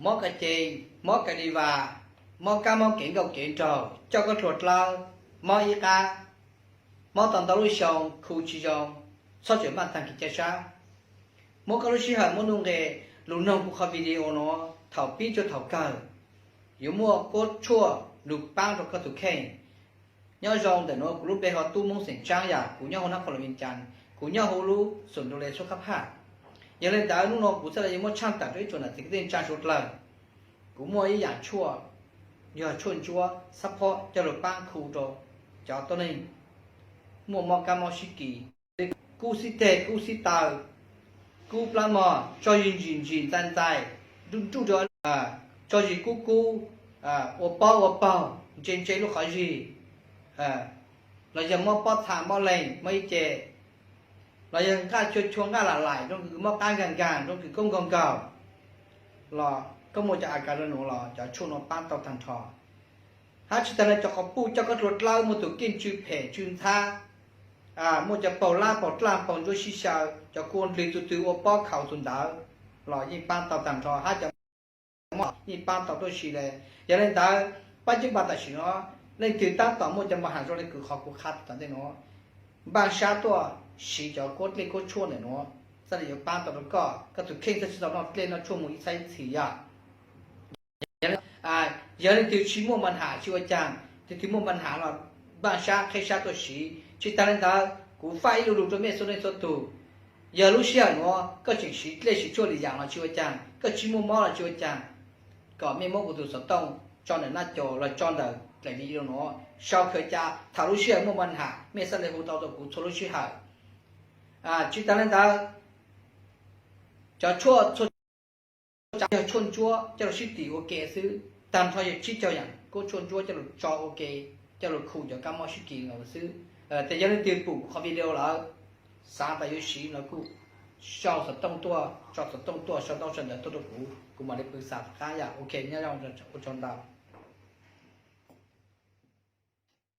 Mob ka cees, mob ka li vas, mob kab mob kev nkauj kev nraug, coj koj hlua dlawb, mob ib qab, mob tau ntau lub xyoo, khu tsis zoo, txhob tseem maj tag kis caj sab. Muab koj lub sij hawm muab nuj nqes lug noog kuv qhov video nuav thaum pib txug thaum kawg. Yuav muaj kuab tshuaj lug paab rua koj tug kheej. Nyob zoo, ntawm nuav kuv lub npe hu ua Tub Moob xeem Tsaab, yog kuv nyob huv nab qho lug Vias Cas, kuv nyob huv lub xoom du le Xub Khab Phaj. Yog le ntawd nub nua kuv txhad le yuav muab tshaaj tawm rua ib tsoom nam txiv kwv tij ntsa suav dlawg. Kuv muaj ib yaam tshuaj, yog tshuaj ntsuab xab phob coj lug paab khu rua cov tuab neeg muaj mob kab mob sib kis, kub xib teg kub xib taw, kub plab mog, tso zis ntsim ntsim ntxais ntxais, nruj nruj, tso zis kub kub, ua pob ua paug, ntse ntse lub qhov zis, los yog mob pob txha mob leeg mob ib ce, los yog nqaj chua chua nqaj lam laim, zoo kws mob qab nkaag nkaag, zoo kws koob nkaug nkaug, los koj muaj cov a kas zoo nuav los cov tshuaj nuav paab tau tag nrho. Hab tsis tas le cov quas puj coj koj hlua dlawb, muaj tug keej tsw phem tsw ntxhab, muaj cov paug lab paug dlaaj paug ntsuab sib xyaw, cov kua ndlig tug twg ua pob khaus tug ntawd los yeej paab tau tag nrho, hab cov mob yeej paab tau tuab si le. Yog le ntawd, paab coob npaag tam sim nuav leej twg taab tom muaj cov mos has zoo le kws qhov kuv qha tom ntej nuav, npaaj sab tuaj siv cov kuab dlej kuab tshuaj ntawm nuav, txhad le yuav paab tau rua koj, koj tug kheej txhad tsis tau noj dlej noj tshuaj moog ib txhab ib txhis yog. Yog leej twg tsis muaj mos has tsis ua caag, leej twg muaj mos has los npaaj sab qheb sab tuaj siv. Tsis tas le ntawd, kuv faaj ib lu lug rua mej txhua leej txhua tug, yog lub sij hawm nuav koj tseem siv dlej siv tshuaj le yaam los tsis ua caag, koj tsis muaj mob los tsis ua caag, kom mej muab kuv tug xov tooj tso ntawm naj caum los tso ntawm dlaim video nuav, sau khaws ca, thaum lub sij hawm muaj mos has mej txhad le hu tau rua kuv txhua lub sij hawm. Tsis tas le ntawd, cov tshuaj txhua yog tshuaj ntsuab coj lug sib tim ua ke xwb, tag nrho yog tsib caug yaam kuab tshuaj ntsuab coj lug tso ua ke, coj lug khu cov kab mob sib kis xwb. Tes yog leej twg pum qhov video lawm, xaav tas yuav siv los kuj sau xov tooj tuaj, tso xov tooj tuaj, sau ntaub sau ntawv tuaj rua kuv, kuv mam le pw xav qab yam. Ok, nyob zoo, ua tsaug ntau.